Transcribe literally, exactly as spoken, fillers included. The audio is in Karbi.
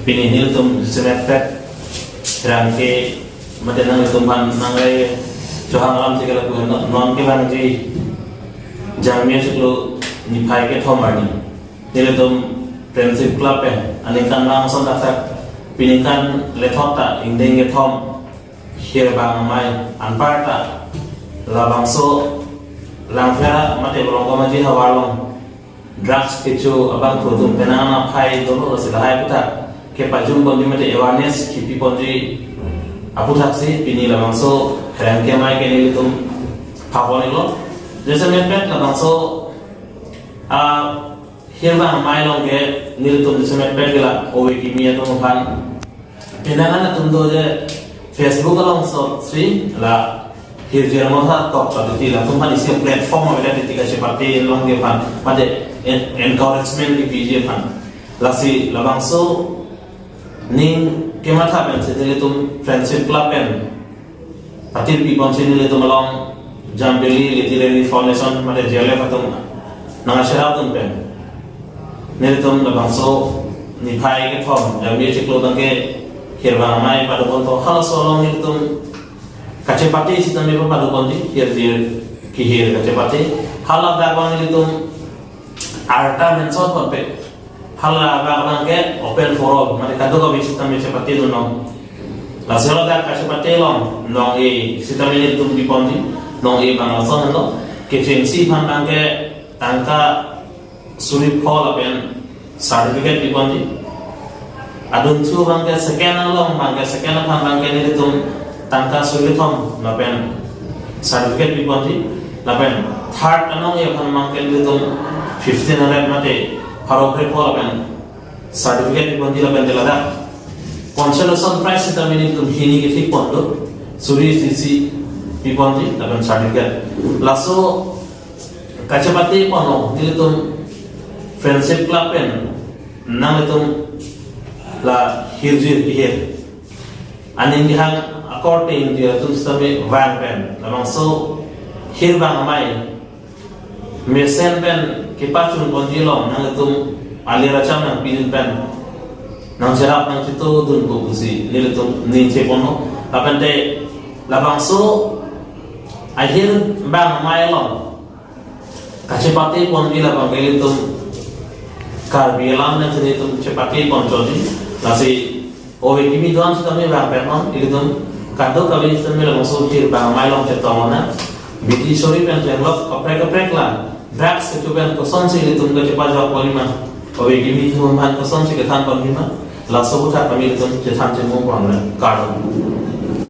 Pini nelitum jasemet pet rangke mate nanglitum aphan nangle chohang alam si ke lapu non, non kevangji Jangmi achiklo niphai kethom arni nelitum Friendship Club pen aningkanvang ason dak dak pini kan lethot ta ingdeng kethom Hirbang Amei anparta labangso Langpher mate Bolong Kamaji havar along drugs kecho abangphu atum penang aphai dolo, lasi lahai aputhak kepajum ponji mate awareness kepi ponji aputhak si pini labangso rangke amei ke nelitum phapon iklo. Jasemet pet labangso a Hirbang Amei along ke nelitum jasemet pet ke la ove kimi atum aphan penang an atum do je Facebook along so si la hirjir motha tok ta titi latum aphan isi platform avedet titi kachepate along ke aphan mate en- encouragement kepiji aphan. Lasi labangso ning kematha pen si nelitum Friendship Club pen patirpi ponsi nelitum along Jambili Literary Foundation mate J L F atum nangcherap dun pen nelitum labangso niphai kethom Jangmi achiklo tangke Hirbang Amei padopon to, halaso along nelitum kachepate sitame padoponji, hirjir kehir kachepate. Hala dak abang nelitum arta mention ponpe. Hala abang abang ke open for all, mane kadokave sitame chepate dun non. Lasi hala dak kachepate along nong-e sitame nelitum piponji, nong-e abang lason lo. Kechengsi aphan abang ke tangka suri pho lapen certificate piponji. Adunthu abang ke second along abang ke second aphan abang ke nelitum tangka suri kethom lapen certificate piponji. Lapen third anong-e aphan abang ke nelitum fifteen hundred mate pharo kre pho lapen certificate piponji lapen te ladak consolation prize sitame nelitum hini kethik pon do, suri isi piponji lapen certificate. Laso kachepate pon along nelitum Friendship Club pen nanglitum la hirjir kehir aning kehang akorte ingjir atum sitame vang pen labangso Hirbang Amei mesen pen kepachun ponji along nanglitum alir acham nangpidun pen nangcherap nangchito dunpo pusi nelitum ning cheponlo. Lapen te labangso Ahirbang Amei along kachepate ponji labang ke ilitum Karbi alam nangsi ilitum chepate pon chotji. Lasi ove kimi do-an sitame vang pen non, ilitum kadokave sitame labangso Hirbang Amei along chetong nang. Bidi suri pen chenglok kaprek kaprek la drugs kecho pen kosonsi ilitum kachepajok ponji ma, ove kimi atum aphan kosonsi kethan ponji ma, laso aputhak kami ilitum chethan chemung pon nang. Kardom.